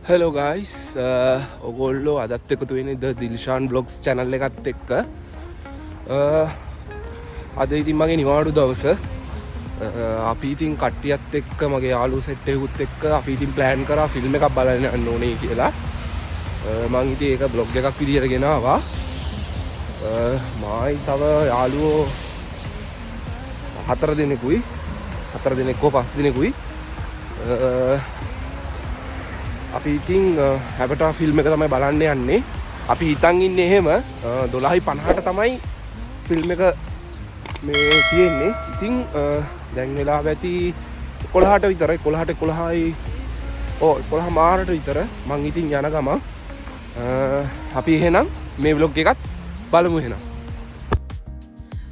Hello guys, ඔගොල්ලෝ අදත් එකතු වෙන්නේ ද දිල්ෂාන් බ්ලොග්ස් චැනල් එකත් එක්ක. අද ඉතින් මගේ නිවාඩු දවස. අපි ඉතින් කට්ටියත් එක්ක මගේ යාළුවෝ සෙට් එකකුත් එක්ක අපි ඉතින් ප්ලෑන් කරා ෆිල්ම් එකක් බලන්න යන්න ඕනේ කියලා. මං ඉතින් ඒක බ්ලොග් එකක් විදියට ගෙනාවා. මායි තව යාළුවෝ 4 දෙනෙකුයි, 4 දෙනෙක් හෝ 5 දෙනෙකුයි. අපි ඉතින් ඇවටාර් ෆිල්ම් එක තමයි බලන්න යන්නේ. අපි හිතන් ඉන්නේ එහෙම 12:50ට තමයි ෆිල්ම් එක මේ තියෙන්නේ. ඉතින් දැන් වෙලාව ඇති 11ට විතර, 11ට 11යි, ඔව් 11 මාරට විතර මං ඉතින් යන ගමන්, අපි එහෙනම් මේ ව්ලොග් එකත් බලමු එහෙනම්.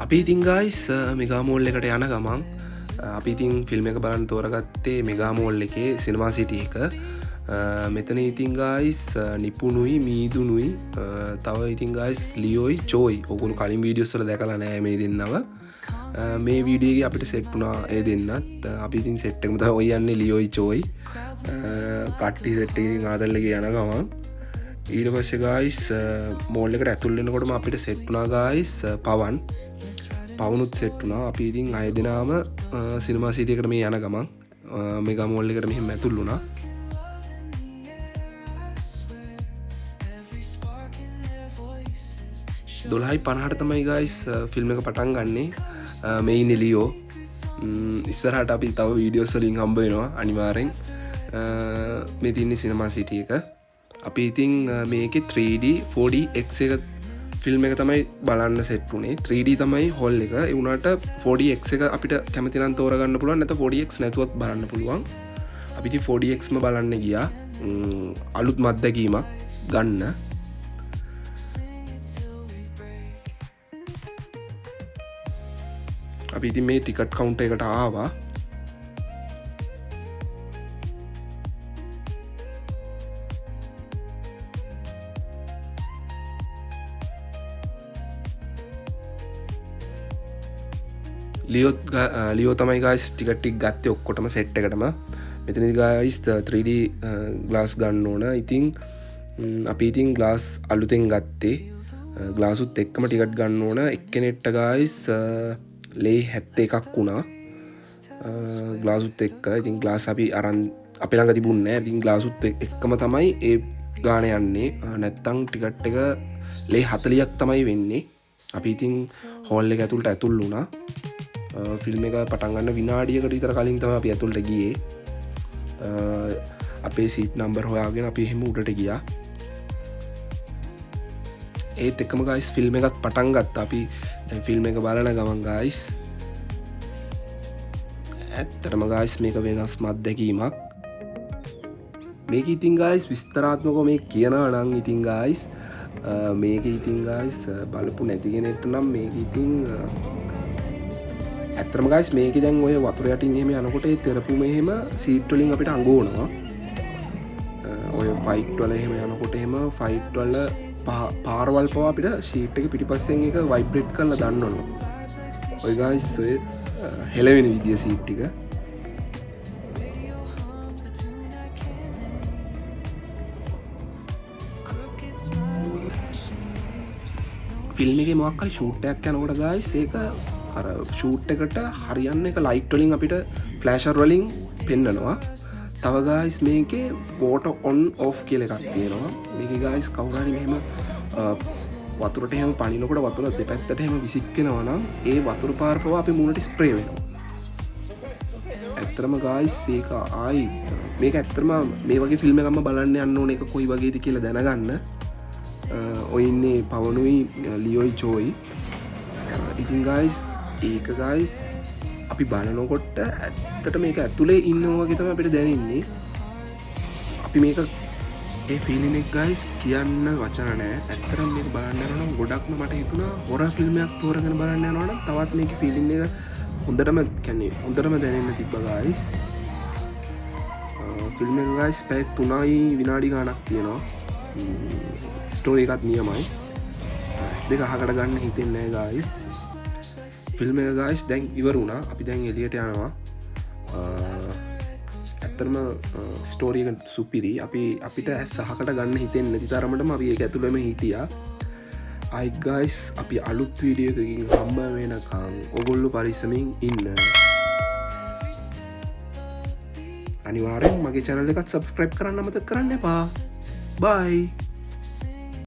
අපි ඉතින් ගයිස් මෙගා මෝල් එකට යන ගමන්, අපි ඉතින් ෆිල්ම් එක බලන්න තෝරගත්තේ මෙගා මෝල් එකේ සිනමා සිටි එක. මෙතන ඉතින් ගයිස් නිපුණුයි මීදුනුයි, තව ඉතින් ගයිස් ලියෝයි චෝයි. ඔගොල්ලෝ කලින් වීඩියෝස් වල දැකලා නෑ මේ දෙන්නව. මේ වීඩියෝ එකේ අපිට සෙට් වුණා ඒ දෙන්නත්. අපි ඉතින් සෙට් එකම තමයි ඔය යන්නේ ලියෝයි චෝයි. කට්ටි සෙට් එකකින් ඉතින් ආදල් එකේ යන ගමන්. ඊට පස්සේ ගයිස් මෝල් එකට ඇතුල් වෙනකොටම අපිට සෙට් වුණා ගයිස් පවන්. පවනුත් සෙට් වුණා. අපි ඉතින් අය දෙනාම සිනමා සිටි එකට මේ යන ගමන්, මෙගා මෝල් එකට මෙහෙම ඇතුල් වුණා. 12:50ට තමයි ගයිස් ෆිල්ම් එක පටන් ගන්නෙ. මේ ඉන්නේ ලියෝ. ඉස්සරහට අපි තව වීඩියෝස් වලින් හම්බ වෙනවා අනිවාර්යෙන්. මේ තින්නේ සිනමා සිටි එක. අපි ඉතින් මේකේ 3D 4DX එක ෆිල්ම් එක තමයි බලන්න සෙට් වුණේ. 3D තමයි හොල් එක. ඒ වුණාට 4DX එක අපිට කැමති නම් තෝරගන්න පුළුවන්, නැත්නම් 4DX නැතුවත් බලන්න පුළුවන්. අපි ඉතින් 4DX ම බලන්න ගියා. අලුත්ම අත්දැකීමක් ගන්න. අපි ඉතින් මේ ටිකට් කවුන්ටර් එකට ආවා. ලියෝ තමයි ගයිස් ටිකට් ටික ගත්තේ ඔක්කොටම සෙට් එකටම. මෙතනදි ගයිස් 3D ග්ලාස් ගන්න ඕන. ඉතින් අපි ඉතින් ග්ලාස් අලුතෙන් ගත්තේ. ග්ලාසුත් එක්කම ටිකට් ගන්න ඕන. එක්කෙනෙක්ට ගයිස් ලේ 71ක් වුණා. ග්ලාසුත් එක්ක. ඉතින් ග්ලාස් අපි අරන් අපේ ළඟ තිබුණේ නෑ. ඉතින් ග්ලාසුත් එක්කම තමයි ඒ ගාන යන්නේ. නැත්තම් ටිකට් එක ලේ 40ක් තමයි වෙන්නේ. අපි ඉතින් හෝල් එක ඇතුළට ඇතුල් වුණා. ෆිල්ම් එක පටන් ගන්න විනාඩියකට විතර කලින් තමයි අපි ඇතුළට ගියේ. අපේ සීට් නම්බර් හොයාගෙන අපි එහෙම උඩට ගියා. ඒත් එක්කම ගයිස් ෆිල්ම් එකත් පටන් ගත්තා. අපි දැන් ෆිල්ම් එක බලන ගමන් ගයිස් ඇත්තටම ගයිස් මේක වෙනස්ම අත්දැකීමක්. මේක ඉතින් ගයිස් විස්තරාත්මකව මේ කියනවා නම් ඉතින් ගයිස් මේක ඉතින් ගයිස් බලපු නැති කෙනෙක්ට නම් මේක ඉතින් ඇත්තටම ගයිස් මේකේ දැන් ඔය වතුර යටින් එහෙම යනකොට ඒ තෙරපුම එහෙම සීට් වලින් අපිට අඟවනවා. ඔය ෆයිට් වල එහෙම යනකොට එහෙම ෆයිට් වල පාරවල් පවා අපිට සීට් එක පිටිපස්සෙන් එක වයිබ්‍රේට් කරලා දන්නවනවා. ඔය ගයිස් ඔය හෙලවෙන විදිය සීට් ටික. ෆිල්ම් එකේ මොකක් හරි ෂූට් එකක් යනකොට ගයිස් ඒක අර ෂූට් එකට හරියන්න එක ලයිට් වලින් අපිට ෆ්ලෑෂර් වලින් පෙන්නනවා. තව ගයිස් මේකේ වෝටර් ඔන් ඔෆ් කියලා එකක් තියෙනවා. මේකේ ගයිස් කවුරු හරි මෙහෙම වතුරට එහෙම පනිනකොට වතුර දෙපැත්තට එහෙම විසික්කෙනවා නම් ඒ වතුර පාර පවා අපේ මූණට ස්ප්‍රේ වෙනවා. ඇත්තටම ගයිස් ඒක ආයි මේක ඇත්තටම මේ වගේ ෆිල්ම් එකක්ම බලන්න යන්න ඕන එක කොයි වගේද කියලා දැනගන්න. ඔය ඉන්නේ පවනුයි ලියෝයි චෝයි. ඉතින් ගයිස් ඒක ගයිස් අපි බලනකොට ඇත්තට මේක ඇතුලේ ඉන්නවා වගේ තමයි අපිට දැනෙන්නේ. අපි මේක ඒ ෆීලින් එක ගයිස් කියන්න වචන නෑ. ඇත්තටම මේක බලන්න යනවා නම් ගොඩක්ම මට හිතුණා හොරර් ෆිල්ම් එකක් තෝරගෙන බලන්න යනවා නම් තවත් මේකේ ෆීලින් එක හොඳටම දැනෙන්න තිබ්බා ගයිස්. ෆිල්ම් එක ගයිස් පැය 3යි විනාඩි ගාණක් තියෙනවා. ස්ටෝරි එකත් නියමයි. ඇස් දෙක අහකට ගන්න හිතෙන්නේ නෑ ගයිස්. ෆිල්ම් එක ගයිස් දැන් ඉවර වුණා. අපි දැන් එළියට යනවා. ඇත්තටම ස්ටෝරි එක සුපිරි. අපි අපිට ඇස් අහකට ගන්න හිතෙන්නේ නැති තරමටම අපි ඒක ඇතුළෙම හිටියා. අයි ගයිස්, අපි අලුත් වීඩියෝ එකකින් හම්බ වෙනකන් ඔගොල්ලෝ පරිස්සමින් ඉන්න. අනිවාර්යෙන් මගේ චැනල් එකත් සබස්ක්‍රයිබ් කරන්න අමතක කරන්න එපා. බයි.